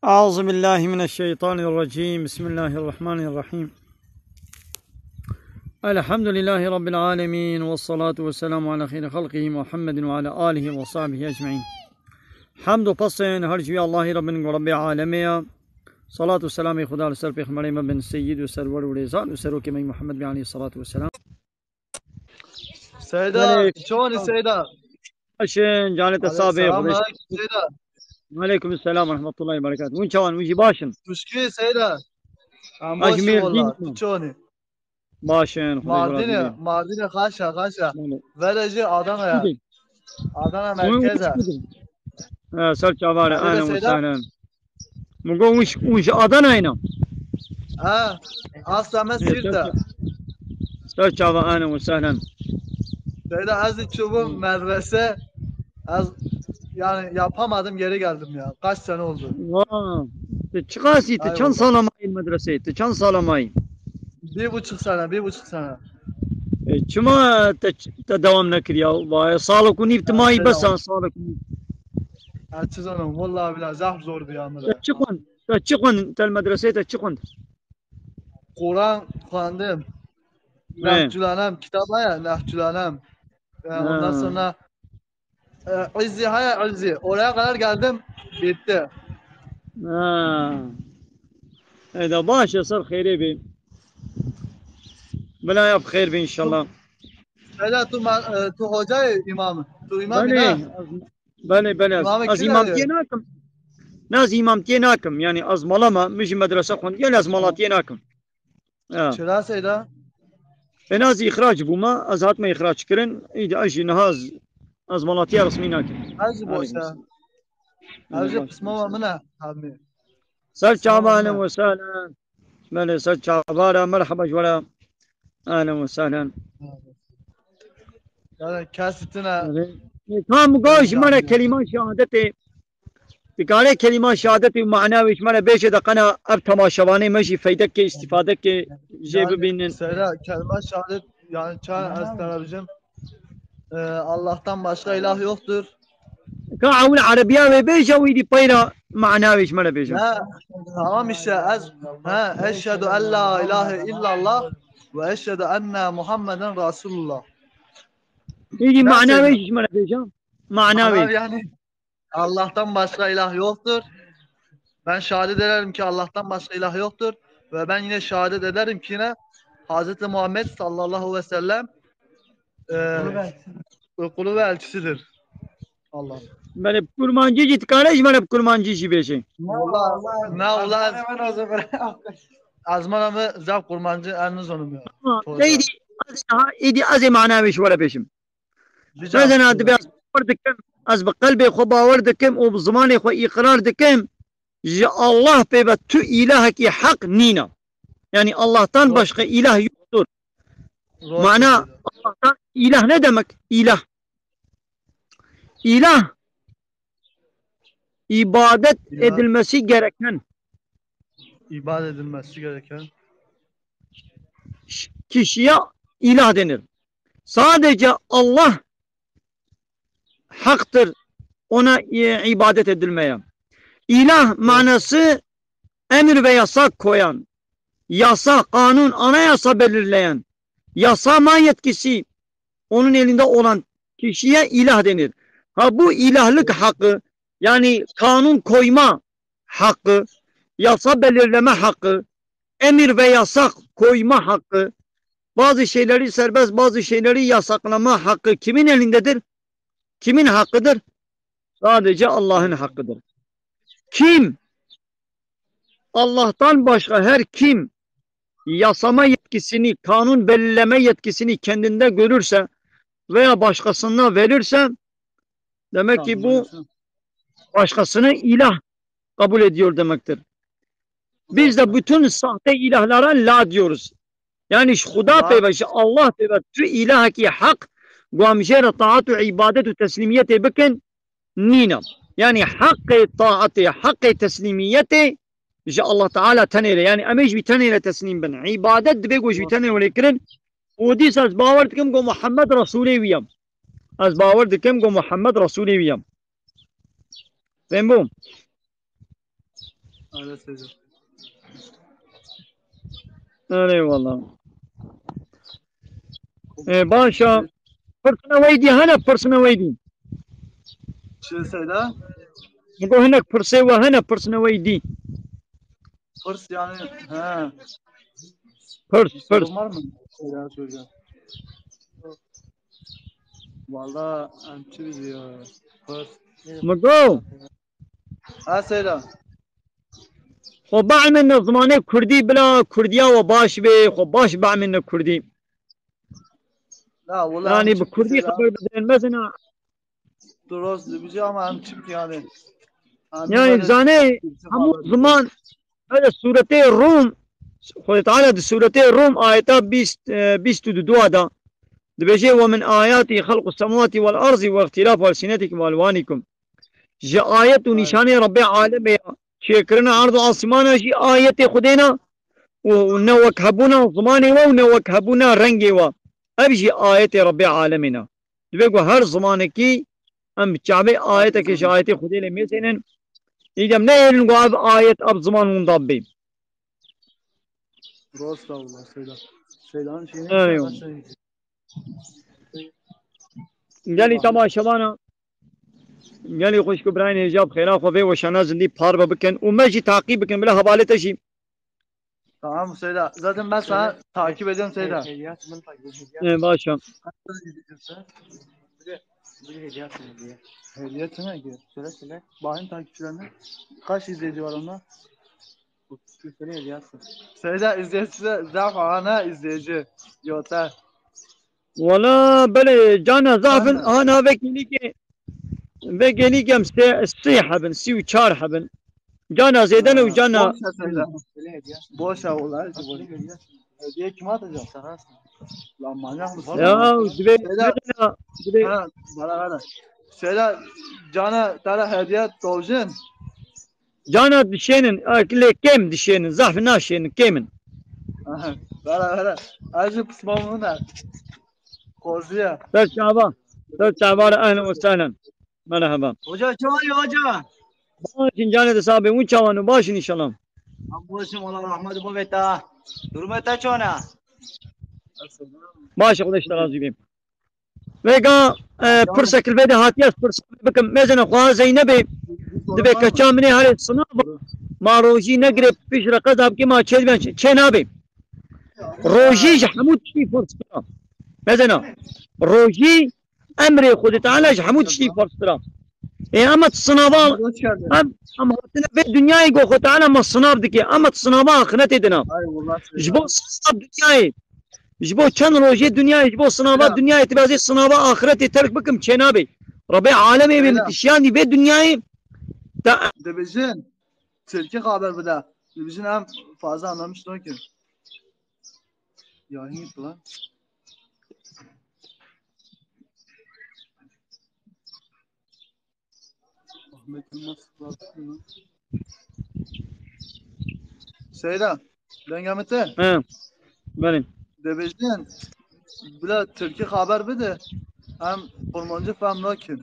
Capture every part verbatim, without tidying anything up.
أعوذ بالله من الشيطان الرجيم. بسم الله الرحمن الرحيم. الحمد لله رب العالمين، والصلاة والسلام على خير خلقه محمد وعلى آله وصحبه أجمعين. Hemd û pesên her ji wî Allahî re bin ku Rebbê alemê ye. Salat û selamê Xuda li ser pêxemberê me bin, seyyid û serwer û rêzan û serokê me Muhammed bî aleyhissalatu vesselam. Seyda, Belê. Çawanî Seyda? Başin, canê te sax bê, Selam Xuda aleyküm Seyda. Aleyküm selam ve rahmetullahi ve berekatuhu. Hûn çawan, hûn jî başin? Tuşkî Seyda. Em Ha, ji başin Mêrdîn valla, mi? Tu çawanî? Başin, Xuda Mardinê, razî be. Mardinê, xaşa, xaşa. Belê. Vere jî Adana'ya. Hadi. Adana Hûn merkeze. Hûn Ha, ser çavare, Hadi ahlen ve Seyda. Sahlen. Min got, hûn ji, hûn ji Adanayê ne? Ha, asla me Ê, ser Sirte. ça-, ser çava, ahlen ve sahlen. Seyda, ez de çubum Hı. medrese. Ez yani yapamadım, geri geldim ya. Kaç sene oldu? Vaa. Tu çiqasî, tu Ay çend valla. sala mayî medreseyê? Tu çend sala mayî? Bir buçuk sene, bir buçuk sene. E, çima te, te dewam nekiriya? Vay, salok û nîv tu mayî Seyda. bes an salok û nîv. Ha, çi zanim, vallahi billahi zaf zordu ya. Te çi xwend? Te çi xwend? Te li medreseyê te çi xwend? Kur'an xwendim. He. Nehcül Alem kitap var ya, Nehcül Alem. Ee, ondan Ha. sonra, e, İzzi, haya İzzi. Oraya kadar geldim, bitti. Ha. Ê de baş e, ser xêrê bê. Bila ya bi xêr bê inşallah. Seyda, tu ma-, e, tu hocayê imamî. Tu imamî Belê, ne? ez, belê, belê, ez, İmamê ez kî imamtiyê ne? nakim. Ne, ez imamtiyê nakim. Yani ez mala me, min jî medrese xwendiye, lê ez malatiyê nakim. Ya. Çira Seyda? Ê, ne, ez îxrac bûme, ez hatime îxrac kirin, îdî ez jî niha ez, ez malatiya resmî nakim. Ez jî Aleykum boş e. selam. Ez jî Belê, pismama min e, abi. Ser Pismama çava, min e. Ahlen ve sahlen. Belê, ser çava re, merhaba ji we re. Ahlen ve sahlen. Yani kesî tune. Belê. Ê, tam go ji me re Yani. kelîma şehadetê. Dikare kelîma şehadetê û mana wê ji me re bêje de qena ev temaşevanê me jî feydekê, îstîfadekê jê Yani bibînin. Seyda, kelîma şehadet, yani çawa ez te re bijim, e, Allah'tan başka ilah yoktur. Ka ewil erebiya wê bêje û îdî peyra mana wê ji me re bêje. Ha, tamam işte, ez, ha, eşhedü en la ilahe illallah ve eşhedü enne Muhammeden Resulullah. Îdî mana wê ji me re bêje. Mana wê. Yani Allah'tan başka ilah yoktur. Ben şehadet ederim ki Allah'tan başka ilah yoktur. Ve ben yine şehadet ederim ki yine Hazreti Muhammed sallallahu aleyhi ve sellem, e, kulu ve elçisidir. Allah. Belê, bi kurmancî jî dikare ji me re bi kurmancî jî bêje. Wala, na wala. Azmana mı zaf kurmancı en zonumu. Tamam. Teydi, ez, ha, îdî ez ê mana wê ji we re bêjim. Rica Mesela ederim. Dibe ez bawer dikim, ez bi qelbê xwe bawer dikim û bi zimanê xwe îqrar dikim, ji Allah pê ve tu îlahekî heq nîne. Yani Allah'tan Doğru. başka ilah yoktur. Doğru Mana söylüyor. Allah'tan ilah ne demek? İlah. İlah ibadet İlah. edilmesi gereken İbadet edilmesi gereken. kişiye ilah denir. Sadece Allah haktır, ona, e, ibadet edilmeye. İlah manası emir ve yasak koyan, yasa, kanun, anayasa belirleyen, yasama yetkisi onun elinde olan kişiye ilah denir. Ha, bu ilahlık hakkı, yani kanun koyma hakkı, yasa belirleme hakkı, emir ve yasak koyma hakkı, bazı şeyleri serbest, bazı şeyleri yasaklama hakkı kimin elindedir? Kimin hakkıdır? Sadece Allah'ın hakkıdır. Kim Allah'tan başka her kim yasama yetkisini, kanun belirleme yetkisini kendinde görürse veya başkasına verirse, demek ki bu başkasını ilah kabul ediyor demektir. Biz de bütün sahte ilahlara la diyoruz. Yani ji Xuda pê ve, ji Allah pê ve tu îlahekî heq, ku em jê re taat û îbadet û teslîmiyetê bikin, nîne. Yani heqê taetê, heqê teslîmiyetê ji Allah Teala tenê re. Yani em ê ji wî tenê re teslîm bin. Îbadet dibe ku ji wî tenê were kirin. Û dîsa ez bawer dikim ku Muhammed Resûlê wî ye. Ez bawer dikim ku Muhammed Resûlê wî ye. Fêm bû? Öyle söylüyor. Eyvallah. E, başa. Pirsine weydî, hene pirsine weydî. Çi söyle? Go hinek pirsê we hene pirsine weydî. Pirs yani, he. Pirs, pirs. Sorun var mı? Söyle, söyle. Valla, em çi biliyor? Pirs. Migo. Ha, söyle. Xwe bielmêne zimanê kurdî, bila kurdiya we baş bê, xwe baş bielmêne kurdî. La, wala, yanî em bi çi kurdî biliyor? Xeber bidin, mezina. Durost dibêje ama em çi yani. Em yanî böyle zanê, hemû ziman, hele sûretê Rûm, Xwedê Teala di sûretê Rûm ayeta bîst, e, bîst û du de dibêje: "Ve min ayatî xelqu semawatî vel arzî ve îxtîlafu elsinetikum ve elwanikum." Ji ayet û nîşanê Rebbê alemê ya, çêkirina erd û asîmana jî ayetê Xwedê ne û ne wekhebûna zimanê we û ne wekhebûna rengê we. Ev jî ayetê Rebbê alemê ne. Divê ku her zimanekî em bi çavê ayetekê ji ayetê Xwedê lê mêzênin. Îdem neyêrin ku ev ayet, ev ziman winda bê. Rost e wala, Seyda. Seydanın şeyini Eyvallah. Gelî temaşevana, gelî xwişk û birayên hêja bi xêra xwe vê weşana zindî parve bikin û me jî taqîb bikin, bila hevalê te jî. Tamam Seyda. Zaten ben sana takip ediyorum Seyda. Ee, başa. Bir hediye atsın hediye. Hediye atsana ki. Söyle söyle. Bakayım takipçilerine. Kaç izleyici var onda? Söyle hediye atsın. Seyda izleyici de zaf ana izleyici. Yota. Wala belê cana zaf in, ana vê kêlîkê, vê kêlîkê em sê, sê hebin, sî û çar hebin. Cana zêde ne û cana. Boş ver Seyda. Boş ver wala. Hediye kime atacağım? Sana. Lan manyak mısın? Ya, divê, Seyda. Divê. Ha, bana, bana. Seyda, cana tara hediye tovjin. Cana dişênin, a, lê kêm dişênin, zehf naşênin, kêm in. Aha, vera, vera. Ez jî pismamû ne. Koziye. Ser çava. Ser çava, ehlen ve sehlen. Merhaba. Hoca, çawa ye hoca? Başin canê de sabe, un çawan û başin inşallah. Em başim, Allah rahmet bo veta. Durume te çona? Baş, Xwedê ji te razî bê. Vêga, e, pirsek li vê de hatiye, ez pirsek bikim. Mêzene xwe Zeynebê, dibê keça min ê herê sinava. Ma rojî negirê, piştre qeza bikê ma çê dibe, çê nabe. Rojî ji hemû tiştî ferztir e. Mêzena. Rojî emrê Xwedê Teala ji hemû tiştî ferztir e. Ê, em et sinava, em, em hatine vê dinyayê ku Xwedê Teala me sinav dike. Em et sinava axiretê dina. Ji bo sinava dinyayê. Ji bo çend rojê dinyayê, ji bo sinava dinyayê, tu bê ez ê sinava axiretê terk bikim, çênabê. Rebê alemê bê min tişiyandî vê dinyayê. Te Dibêjin, Tirkî xeber bide. Dibêjin em fazla anlamış nakin. Ya Hint lan. Seyda, denga min te? He. Belê. Dibêjin, bila Tirkî xeber bide. Em Kurmancî fehm nakin.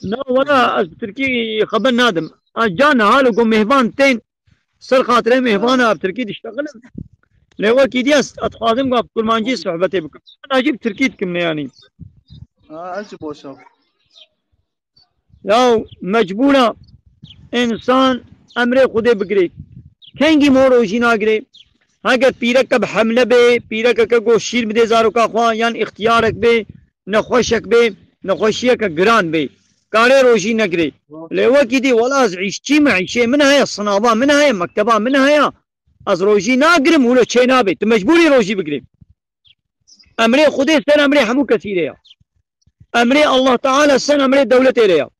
Na, wala ez Tirkî xeber nadim. A can halo ku mêvan tên ser xatirê mêvan a Tirkî diştexilim. Lê wekî dî ez, ez dixwazim ku Kurmancî sohbetê bikim. Najî bi Tirkî dikim ne yanî. Ha, ez jî boş im. Ya mecbûr e însan emrê Xwedê bigire. Kengî mo rojî nagire? Heger pîreke bi hemle bê, pîrekeke ku şîr bidê zaroka xwe, yan îxtiyarek bê, nexweşek bê, nexweşiyeke giran bê, karê rojî negire. Lê wekî dî, wela ez îşçî me, îşê min heye, sinava min heye, mekteba min heye. Ez rojî nagirim, wilo çê nabe. Tu mecbûr î rojî bigirî. Emrê Xwedê ser emrê hemû kesî re ya. Emrê Allah Teala ser emrê dewletê re ya.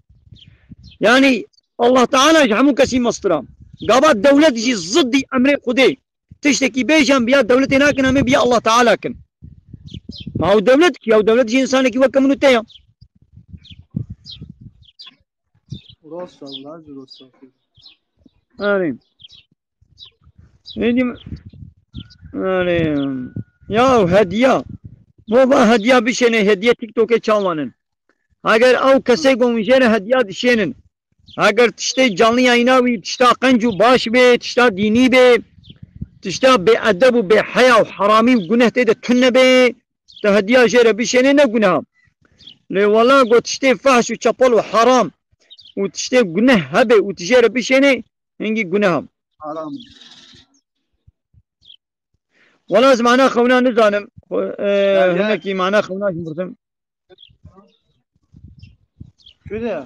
Yanî Allah Teala ji hemû kesî mestir a. Gava dewlet jî ziddî emrê Xwedê. Tiştekî bêjin bi ya dewletê nakin, em ê bi ya Allah Teala kin. Ma ew dewlet kî? Ew dewlet jî însanekî weke min û te ya. Rost e, wela jî rost e. Erê. Êdî, erê. Ya hediya. Bo va hediya bişêne, hediye TikTokê çawan in. Heger ew kesê ku hûn jê re hediya dişênin, Eger tiştê canliya îna wî tişta qenc û baş bê, tişta dînî bê, tişta bêedeb û bêheya û heramî û guneh tê de tune bê, te hediya jê re bişênê ne guneh a. Lê wela got tiştê fehş û çepel û heram û tiştê guneh hebe û tu jê re bişênê, hingî guneh a. Haram. Wela ez mana xewna nizanim. Xwe, e, Ya, ya. Hinekî mana xewna jî mirdim. Şöyle.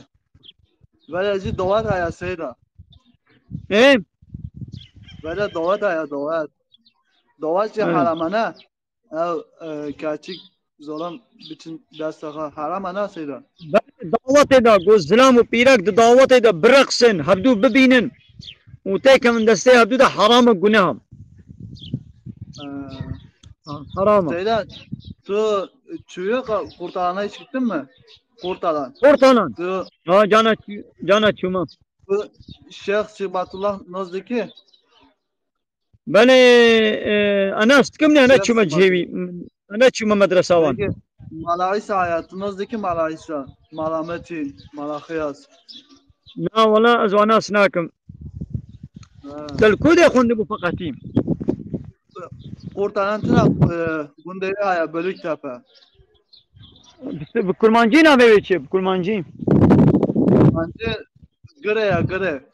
Böyle zî dawet haya Seyda. E? Böyle dawet haya dawet. Dawet jî Hı. Haramane. Ev, e, keçik zolam biçin dest xwe. Haramane Seyda. Belê dawetê de ku zilam û pîrek di dawetê de bireqsin, hevdû bibînin û têkevin destê hevdû de heram e, guneh e. Ee, Ha, heram e. Seyda, tu çûyî Qurtalan'a hiç gittin mi? Qurtalan. Qurtalan. Tu Ha, cana çû-, cana çûma. Tu Şêx Şêxbatullah nozdeki. Belê, e, ana stikim ne, ana Şêx çûme Şêxbatullah. Cihêvî. Ana çûme medresa wan. Peki, Mala Îsa ya, tu nozdeki Mala Îsa, Mala Metin, Mala Xiyas. Na, wala ez wana sinakim. Ha. Del ku de xwendibû feqetî? Qurtalan tuna, e, gundê haya Bölüktepe. Bi, bi kurmancî navê wê çi? Bi kurmancî. Kurmancî Gire ya, Gire.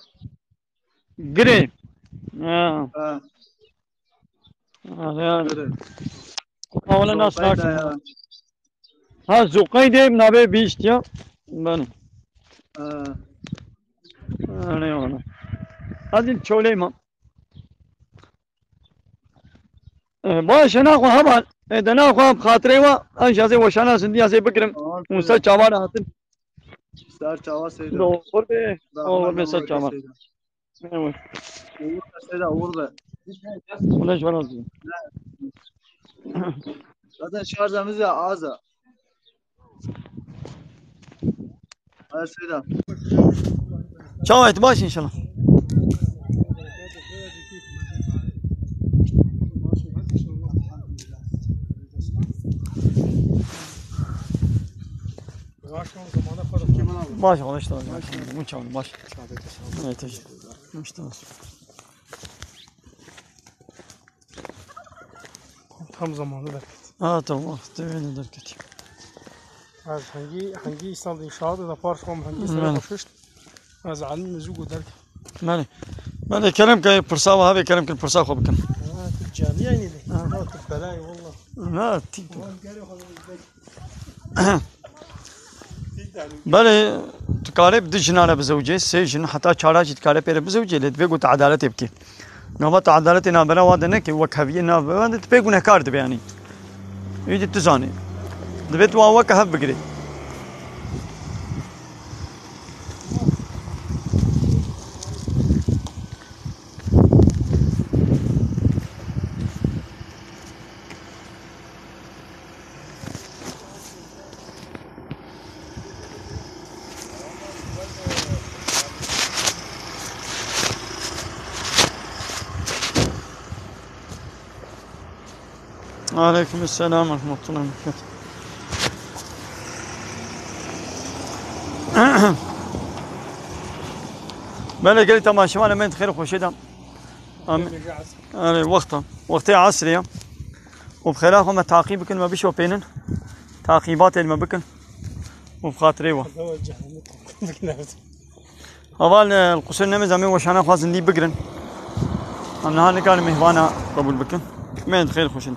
Girê. Ha. Ha. Ha, ya. Gire. Ha, wala nas Zoqey de nakim. Ya. Ha, Zoqey de navê bîşt ya. Ben. Ha. Ha, ne wala. Hadi çoleyma. E, baş, naxwe heval. E, de naxwe bi xatirê wa, an jazê weşana zindiya zê bigirim. Tamam, Musa tamam. Çawa hatin. Ser çawa Seyda. Doğru be. Rahman Doğru be, ser rahman çawa. Seyda. Evet. Uğur be Seyda, uğur be. Buna jwana zin. Zaten şarjımız ya az ha. Hadi Seyda. Çawa et baş inşallah. Baş, baş, işte. Baş. Evet, işte. Tam zamanı da. Ha, tamam. Deveni derket. Ez hangî, hangî îsal inşaat da park kom hangî sene Evet. Koşuşt. Ez alim zû derk. Belê. Belê, kerem ke pirsa ve havê kerem kin pirsa xwe bikin. Ha, tu caniye ne? Ha. Ha, tu belay valla. Na, tî. Belê, tu karê bi du jinan re bizewicê, sê jin, heta çara jî tu karê pê re bizewicê, lê divê ku tu edaletê bikî. Gava tu edaletê navbera wa de nekî, wek heviyê navbera de, tu pê gunehkar dibe yanî. Îdî tu zanî. Divê tu wan weke hev bigirî. Aleyküm selam ve rahmetullahi ve berekatuhu. Belê gelî temaşevan, em ên xêr xweşê de. Am-, erê, wexta. Wextê esrê ya. Û bi xêra xwe me taqîb bikin, me bişopênin. Taqîbatê me bikin. Û bi xatirê we. Heval, e, li qusur nemêz em ê weşana xwe zindî bigirin. Em niha nikarin mêhvana qebûl bikin. Em ên xêr xweşin.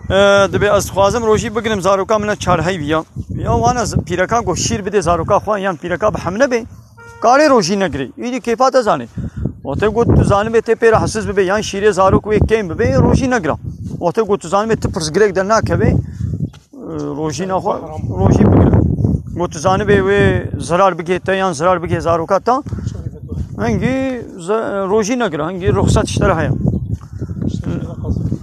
E, dibê ez dixwazim rojî bigirim, zaroka min çar heyvî ya. Ya wana z-, pîreka got şîr bidê zaroka xwe, yan pîreka bi hemle bê. Karê rojî negirê. Îdî kêfa te zanê. Wextê got tu zanibê tê pê re hesiz bibê, yan şîrê zarok wê kêm bibê, rojî negira. Wextê got tu zanibê tu pirsgirêk dernakeve, e, rojîna xwe, rojî bigire. Got tu zanibê wê zirar bigê te yan zirar bigê zaroka te, hingî ze-, rojî negire, hingî ruxsat ji te re heye.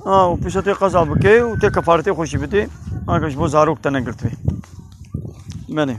Ha, û pişta tê qeza bike û tê kefaretê xwe jî bidê, anka ji bo zarok te negirtibê. Belê.